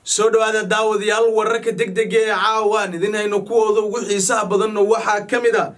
Soo dhawaada, daawadayaal. Wararka degdega ee caawa aan idin hayno kuwooda ugu xiisaha badanna waxaa ka mid a: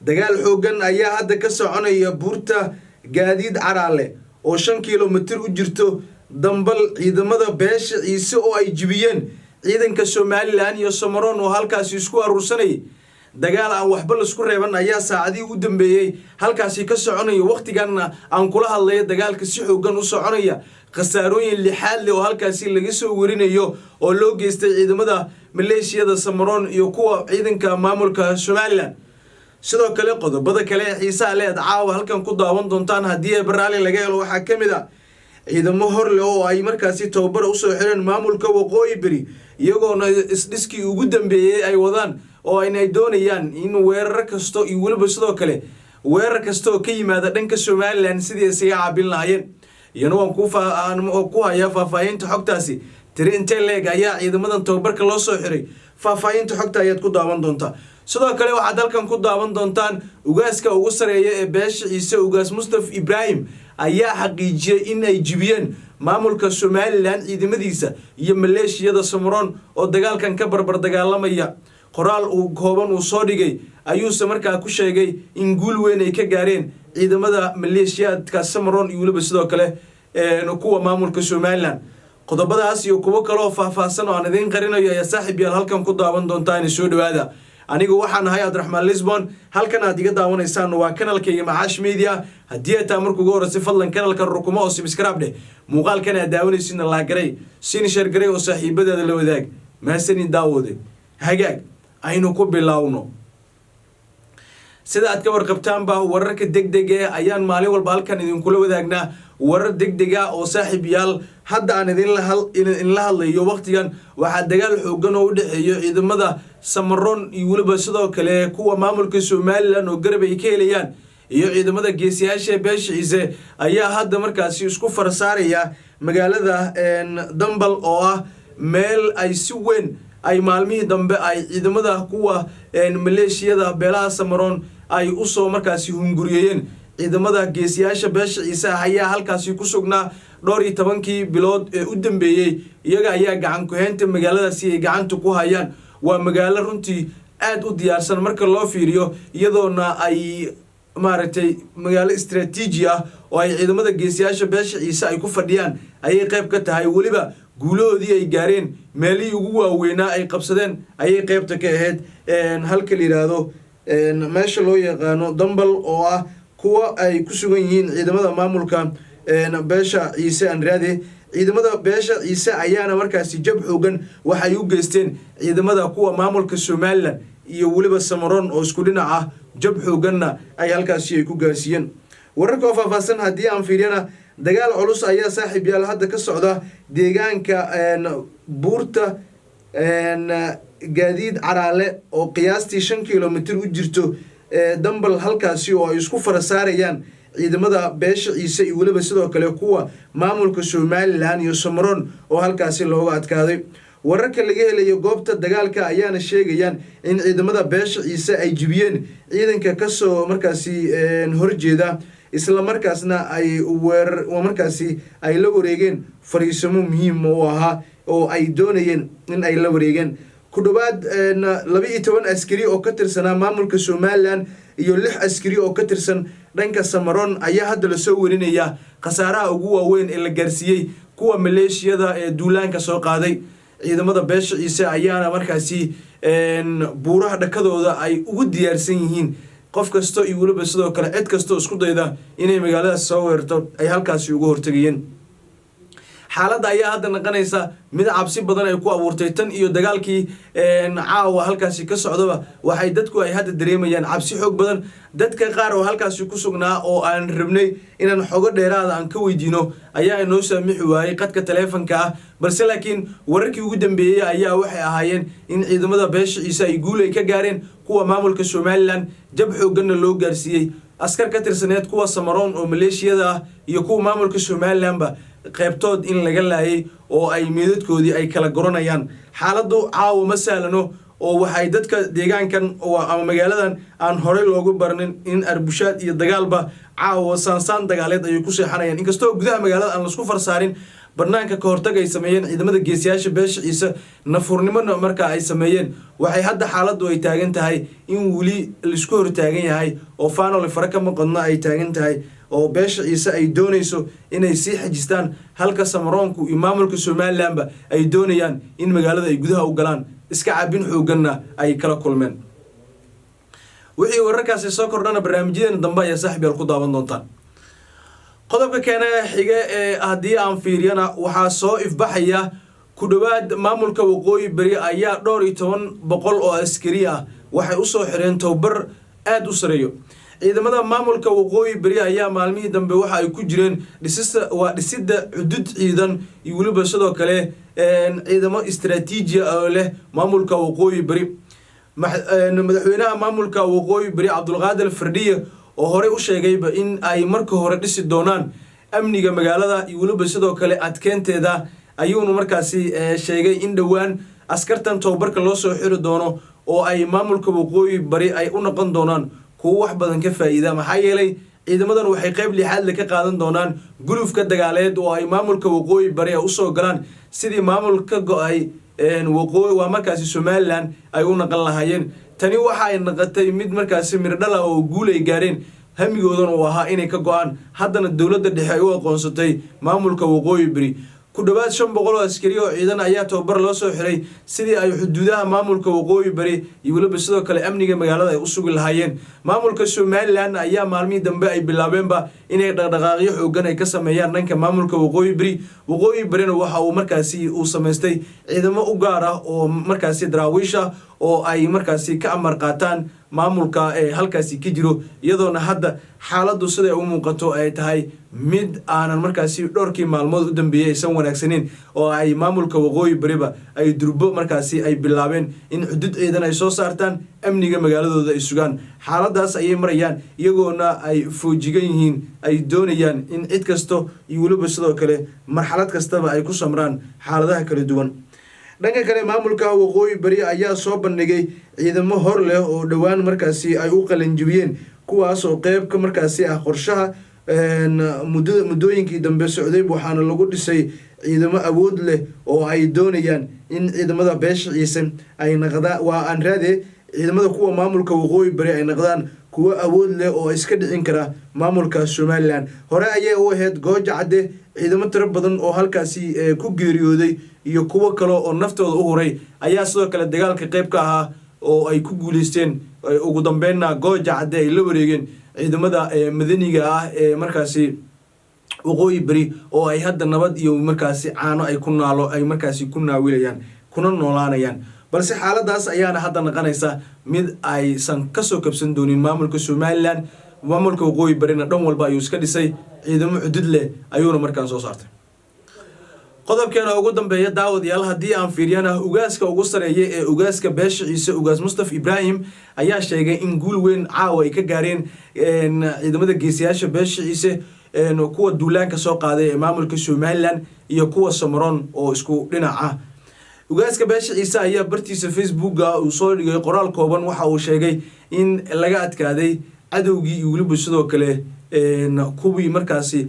dagaal xoogan ayaa hadda ka soconaya buurta Gaadiid Caraale oo 5 kilomitir u jirto Dambal, ciidamada beesha Ciise oo ay jibiyeen ciidanka Somaliland iyo Samaroon oo halkaasi isku aruursanayay. Dagaal aan waxba laisku reeban ayaa saacadihii u dambeeyey halkaasi ka soconaya. Wakhtiganna aan kula hadlayo dagaalka si xoogan u soconaya, khasaarooyin lixaad leh oo halkaasi laga soo warinayo oo loo geystay ciidamada maleeshiyada Samaroon iyo kuwa ciidanka maamulka Somaliland. Sidoo kale, qodobada kale ee xiisaha leed caawa halkan ku daawan doontaan, haddii ee baraali laga helo, waxaa ka mid a ciidamo hor leh oo ay markaasi tababar usoo xireen maamulka Waqooyi Beri, iyagoona isdhiskii ugu dambeeyey ay wadaan oo aynay doonayaan in weerar kasto iyo weliba sidoo kale weerar kasta oo ka yimaada dhanka Somaliland sidii isaga caabin lahaayeen. Iyana waan ku hayaa faahfaahinta xogtaasi. Tiri intee leeg ayaa ciidamadan tababarka loo soo xiray? Faahfaahinta xogta ayaad ku daawan doontaa. Sidoo kale, waxaad halkan ku daawan doontaan ugaaska ugu sareeya ee beesha Ciise, Ugaas Mustaf Ibraahim, ayaa xaqiijiyey in ay jibiyeen maamulka Somaliland ciidamadiisa iyo maleeshiyada Samaroon oo dagaalkan ka barbar dagaalamaya. Qoraal uu kooban uu soo dhigay ayuuse markaa ku sheegay in guul weyn ay ka gaareen ciidamada maleeshiyaadka Samaroon iyo weliba sidoo kale kuwa maamulka Somaliland. Qodobadaas iyo kuwo kaleoo faahfaahsan oo aan idiin qarinayo ayaa, saaxiib yaal, halkan ku daawan doontaan. Soo dhawaada. Anigu waxaan ahay Cabdiraxmaan Lisbon. Halkan aad iga daawanaysaan waa kanalkayga Macaash Media. Haddii ay taa marka ugu horeysa, fadlan kanalka rukumo oo subscribe dheh. Muuqaalkan aad daawanaysidna like garay, siin share garay oo saaxiibadaada la wadaag. Mahadsanin, daawade. Hagaag, aynu ku bilowno. Sida aad ka warqabtaanba, wararka degdega ayaan maalin walba halkan idinkula wadaagnaa. Warar degdega oo, saaxiib yaal, hadda aan idinla hadlayo waqtigan, waxaa dagaal xoogan oo u dhexeeyo ciidamada Samaroon iyo weliba sidoo kale kuwa maamulka Somaliland oo garab ay ka helayaan iyo ciidamada geesiyaasha beesha Ciise ayaa hadda markaasi isku farasaaraya magaalada Dambal, oo ah meel ay si weyn ay maalmihii dambe ay ciidamada kuwa maleeshiyada beelaha Samaroon ay usoo markaasi hunguriyeeyeen. Ciidamada geesiyaasha beesha Ciise ah ayaa halkaasi ku sugnaa dhowr iyo tobankii bilood ee u dambeeyey. Iyaga ayaa gacan ku-heynta magaaladaasi ay gacanta ku hayaan. Waa magaalo runtii aada u diyaarsan marka loo fiiriyo, iyadoona ay maaragtay magaalo istraatiiji ah oo ay ciidamada geesiyaasha beesha Ciise ay ku fadhiyaan ayay qayb ka tahay. Weliba guulahoodii ay gaareen, meelihii ugu waaweynaa ay qabsadeen ayay qaybta ka ahayd halka la yidhaahdo meesha loo yaqaano Dambal, oo ah kuwa ay ku sugan yihiin ciidamada maamulka beesha Ciise andrade. Ciidamada beesha Ciise ayaana markaasi jab xoogan waxay u geysteen ciidamada kuwa maamulka Somaliland iyo weliba Samaroon oo isku dhinac ah, jab xooganna ay halkaasi ay ku gaarsiiyeen. Wararka oo faahfaahsan haddii aan fiiriyana, dagaal culus ayaa, saaxiib yaal, hadda ka socda deegaanka buurta Gaadiid Caraale oo qiyaastii 5 kilomitir u jirto Dambal, halkaasi oo ay isku fara saarayaan ciidamada beesha Ciise iyo weliba sidoo kale kuwa maamulka Somaliland iyo Samaroon oo halkaasi looga adkaaday. Wararka laga helayo goobta dagaalka ayaana sheegayaan in ciidamada beesha Ciise ay jibiyeen ciidanka kasoo markaasi horjeeda, isla markaasna ay weerar markaasi ay la wareegeen fariisamo muhiim u ahaa oo ay doonayeen in ay la wareegeen. Ku dhowaad 12 askari oo ka tirsanaa maamulka Somaliland iyo lix askari oo ka tirsan dhanka Samaroon ayaa hadda lasoo warinaya khasaaraha ugu waaweyn ee la gaarsiiyey kuwa maleeshiyada ee duulaanka soo qaaday. Ciidamada beesha Ciise ayaana markaasi buuraha dhakadooda ay ugu diyaarsan yihiin qof kasto iyo weliba sidoo kale cid kastoo isku dayda inay magaaladaas soo weerarto ay halkaasi uga hortegayeen. Xaaladda ayaa hadda naqanaysa mid cabsi badan ay ku abuurtay. Tan iyo dagaalkii caawa halkaasi ka socdaba, waxay dadku ay hadda dareemayaan cabsi xoog badan. Dadka qaar oo halkaasi ku sugnaa oo aan rabnay inaan xogo dheeraada aan ka weydiino ayaa inoo saamixi waayey qadka taleefanka ah, balse laakiin wararkii ugu dambeeyey ayaa waxay ahaayeen in ciidamada beesha Ciise ay guul ay ka gaareen kuwa maamulka Somaliland, jab xoogganna loo gaarsiiyey askar ka tirsaneed kuwa Samaroon oo maleeshiyada ah iyo kuwa maamulka Somalilandba qaybtood in laga laayay oo ay meedadkoodii ay kala goranayaan. Xaaladdu caawa ma sahlano, oo waxay dadka deegaankan ama magaaladan aan horey loogu barnin in arbushaad iyo dagaalba, caawa saansaan dagaaleed ayay ku seexanayaan, inkastoo gudaha magaalada aan laisku farsaarin. Banaanka ka hortag ay sameeyeen ciidamada geesiyaasha beesha Ciise, nafurnimona markaa ay sameeyeen, waxay hadda xaaladdu ay taagan tahay in weli laisku hortaagan yahay oo Faanole fara ka maqadno ay taagan tahay, oo beesha Ciise ay doonayso inay sii xajistaan, halka Samaroonku iyo maamulka Somalilandba ay doonayaan in magaalada ay gudaha u galaan, iska cabin xooganna ay kala kulmeen. Wixii wararkaasi soo kordhana barnaamijyadeena dambe ayaa saaxib yaal ku daawan doontaan. Qodobka keena xiga ee haddii aan fiiriyana, waxaa soo ifbaxaya ku dhowaad maamulka Waqooyi Beri ayaa 514 oo askari ah waxay usoo xireen tababar aada u sareeyo. Ciidamada maamulka Waqooyi Beri ayaa maalmihii dambe waxa ay ku jireen dhisista, waa dhisidda cudud ciidan iyo weliba sidoo kale ciidamo istraatiiji oo leh maamulka Waqooyi Beri. Madaxweynaha maamulka Waqooyi Beri, Cabdulqaadir Firdhiye, oo horey u sheegayba in ay marka hore dhisi doonaan amniga magaalada iyo weliba sidoo kale adkeynteeda, ayuuna markaasi sheegay in dhowaan askartan tababarka loo soo xiri doono oo ay maamulka Waqooyi Bari ay u noqon doonaan kuwo wax badan ka faa'iida, maxaa yeelay ciidamadan waxay qayb lixaadle ka qaadan doonaan gulufka dagaaleed oo ay maamulka Waqooyi Bari ay usoo galaan sidii maamul ka go-ay waqooyi, waa markaasi Somaliland, ay u naqan lahaayeen. Tani waxa ay naqatay mid markaasi mirdhala oo guul ay gaareen, hamigoodana uu ahaa inay ka go-aan. Haddana dowladda dhexe ay u aqoonsatay maamulka Waqooyi Beri. Ku dhowaad 500 oo askari oo ciidan ayaa tababar loo soo xiray sidii ay xuduudaha maamulka Waqooyi Bari iyo weliba sidoo kale amniga magaalada ay u sugi lahaayeen. Maamulka Somaliland ayaa maalmihii dambe ay bilaabeenba inay dhaqdhaqaaqyo xoogan ay ka sameeyaan dhanka maamulka Waqooyi Beri. Waqooyi Berina waxa uu markaasi uu samaystay ciidamo u gaar ah oo markaasi daraawiish ah oo ay markaasi ka amar qaataan maamulka ee halkaasi ka jiro, iyadoona hadda xaaladdu siday u muuqato ay tahay mid aanan markaasi dhowrkii maalmood u dambeeyey aysan wanaagsaneyn, oo ay maamulka Waqooyi Beriba ay durbo markaasi ay bilaabeen in xudud ciidan ay soo saartaan, amniga magaaladooda ay sugaan. Xaaladaas ayay marayaan, iyagoona ay foojigan yihiin, ay doonayaan in cid kasto iyo weliba sidoo kale marxalad kastaba ay ku samraan xaaladaha kala duwan. Dhanka kale, maamulka Waqooyi Bari ayaa soo bandhigay ciidamo hor leh oo dhowaan markaasi ay u qalinjibiyeen, kuwaas oo qeyb ka markaasi ah qorshaha muddada muddooyinkii dambe socday. Waxaana lagu dhisay ciidamo awood leh oo ay doonayaan in ciidamada beesha Ciise ay naqdaan, waa aan raade, ciidamada kuwa maamulka Waqooyi Bari ay naqdaan kuwo awood leh oo iska dhicin kara maamulka Somaliland. Hore ayay u ahayd Gooja Cadde ciidamo tiro badan oo halkaasi ku geeriyooday iyo kuwo kale oo naftooda u huray ayaa sidoo kale dagaalka qayb ka ahaa oo ay ku guuleysteen. Ugu dambeynna Gooja Cadde ay la wareegeen ciidamada madaniga ah ee markaasi Waqooyi Beri, oo ay hadda nabad iyo markaasi caano ay ku naalo ay markaasi ku naawilayaan kuna noolaanayaan. Balse xaaladaas ayaana hadda naqanaysa mid aysan kasoo kabsan doonin maamulka Somaliland. Maamulka Waqooyi Barina dhan walba ayuu iska dhisay, ciidamo xudud leh ayuuna markaan soo saartay. Qodobkeena ugu dambeeya, daawadayaal, haddii aan fiiriyana, ugaaska ugu sareeya ee ugaaska beesha Ciise, Ugaas Mustaf Ibraahim, ayaa sheegay in guul weyn caawa ay ka gaareen ciidamada geesiyaasha beesha Ciise kuwa duulaanka soo qaaday ee maamulka Somaliland iyo kuwa Samaroon oo isku dhinac ah. Ugaaska beesha Ciise ayaa bartiisa Facebooka uu soo dhigay qoraal kooban. Waxa uu sheegay in laga adkaaday cadowgii iyo weliba sidoo kale kuwii markaasi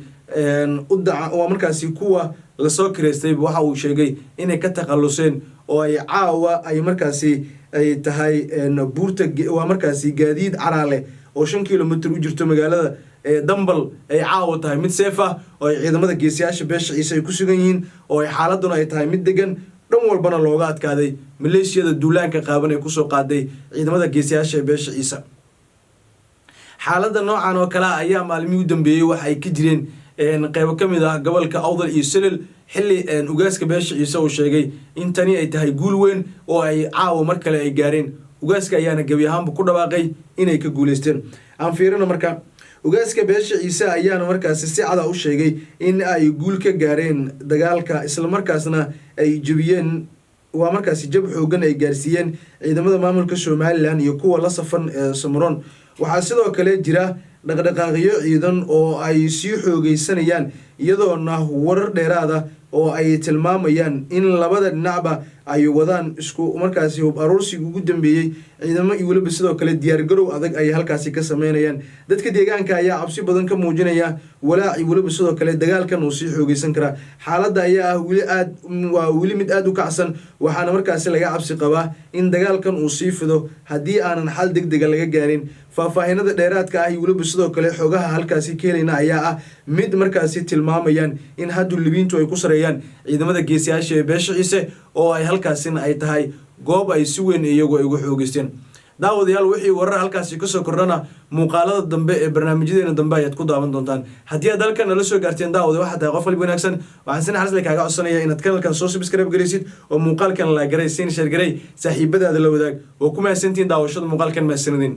waa markaasi kuwa lasoo kireystay. Waxa uu sheegay inay ka takhaluseen oo ay caawa ay markaasi ay tahay buurta, waa markaasi Gaadiid Caraale oo 5 kilomitr u jirto magaalada Dambal, ay caawa tahay mid safe ah oo ay ciidamada geesiyaasha beesha Ciise ay ku sugan yihiin, oo ay xaaladuna ay tahay mid degan, dhan walbana looga adkaaday maleeshiyada duulaanka qaaban ee kusoo qaaday ciidamada geesiyaasha ee beesha Ciise. Xaaladda noocan oo kale ah ayaa maalmihii u dambeeyey waxa ay ka jireen qeybo ka mid ah gobolka Awdal iyo Selel, xilli ugaaska beesha Ciise uu sheegay in tani ay tahay guul weyn oo ay caawa mar kale ay gaareen. Ugaaska ayaana gebi ahaanba ku dhawaaqay inay ka guuleysteen. Aan fiirino marka, ugaaska beesha Ciise ayaana markaasi si cada u sheegay in ay guul ka gaareen dagaalka, islamarkaasna ay jebiyeen, waa markaasi jab xoogan ay gaarsiiyeen ciidamada maamulka Somaliland iyo kuwa la safan ee Samaroon. Waxaa sidoo kale jira dhaqdhaqaaqyo ciidan oo ay sii xoogeysanayaan, iyadoona warar dheeraada oo ay tilmaamayaan in labada dhinacba Ay wadaan isku markaasi hub aruursiga ugu dambeeyey, ciidamo iyo weliba sidoo kale diyaargarow adag ayay halkaasi ka sameynayaan. Dadka deegaanka ayaa cabsi badan ka muujinaya, walaac iyo weliba sidoo kale dagaalkan uu sii xoogeysan karaa. Xaaladda ayaa ah weli aad waa weli mid aada u kacsan, waxaana markaasi laga cabsi qabaa in dagaalkan uu sii fido haddii aanan xal deg dega laga gaarin. Faahfaahinada dheeraadka ah iyo weliba sidoo kale xogaha halkaasi ka helayna ayaa ah mid markaasi tilmaamayaan in haddu libiintu ay ku sareeyaan ciidamada geesiyaasha ee beesha Ciise, oo ay halkaasina ay tahay goob ay si weyn iyagu ay ugu xoogeysteen. Daawadayaal, wixii warar halkaasi kasoo kordhana muuqaalada dambe ee barnaamijyadeena dambe ayaad ku daawan doontaan. Haddii aad halkan nala soo gaarteen, daawada, waxaa tahay qof qalbi wanaagsan. Waxaan si naxariis leh kaaga codsanaya inaad kanalkan soo subscribe garaysid oo muuqaalkan la garay, siin share garay, saaxiibadaada la wadaag. Oo ku mahadsantihiin daawashada muuqaalkan. Mahadsanidin.